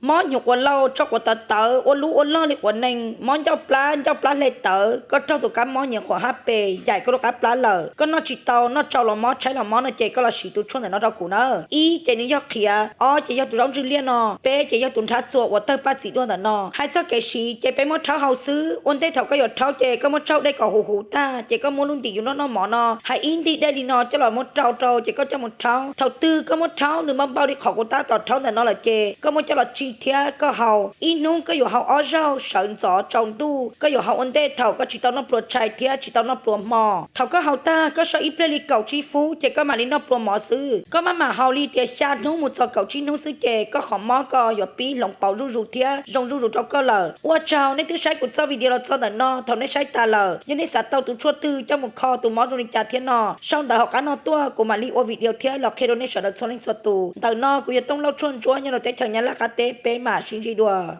Mob hnyuv quas lauj, tsau quas tawv tawv, ua lub ua log li quav nees, mob ncauj plab, ncauj plab hle tawv, koj raug tus kab mob nyiam qhuam hab pes yaim koj lub qab plab lawm, koj noj tsis tau, noj tsau los mob, tshaib los mob no ces koj los siv tus tshuaj ntawm no rau kuv na. Ib ces nws yog qhiav, ob ces yog tus zaub ntswg liaj no, peb ces yog tus nrhab txuas uas tawg paj txim dua ntawm no. Hais txog kev siv ces peb muab rhaub hau xwb, ua ntej thaum koj yuav rhaub ces koj muab rhaub dej kom huv huv tag ces koj muab lub ntim yus noj noj mov no hais ib ntim dej li no coj los muab rau rau ces koj coj mus rhaub. Thaum twg koj muab rhaub nws npau npau li qhov kuv tab tom rhaub ntawm no lawm ces koj muab coj los tsim thiab koj haus. Ib hnub koj yuav haus ob zaug sawv ntxov tsaus ntuj, koj yuav haus ua ntej thaum koj tsis tau noj pluas tshais thiab tsis tau noj pluas hmo. Thaum koj haus tag koj so ib pliag li kaum tsib feeb ces koj mam li noj pluas mov xwb. Koj maj mam haus li tias xya hnub mus txog kaum tsib hnub xwb ces koj qhov mob ko yuav pib hloov pauv zuj zus thiab zoo zuj zus rau koj lawm. Ua tsaug nej twb saib kuv txoj video los txog ntawm no, thaum nej saib tas lawm yog nej xav tau tus tshuaj twg coj mus kho tus mob zoo li cas thiab no, sau ntawv hauv qab no tuaj kuv mam li ua video thiab los qhia rau nej sawv daws txhua leej txhua tus. Ntawm no kuv yog Tooj Lauj Tshuaj Ntsuab nyob rau teb chaws Nyab Laj qab teb, peb mam sib ntsib dua.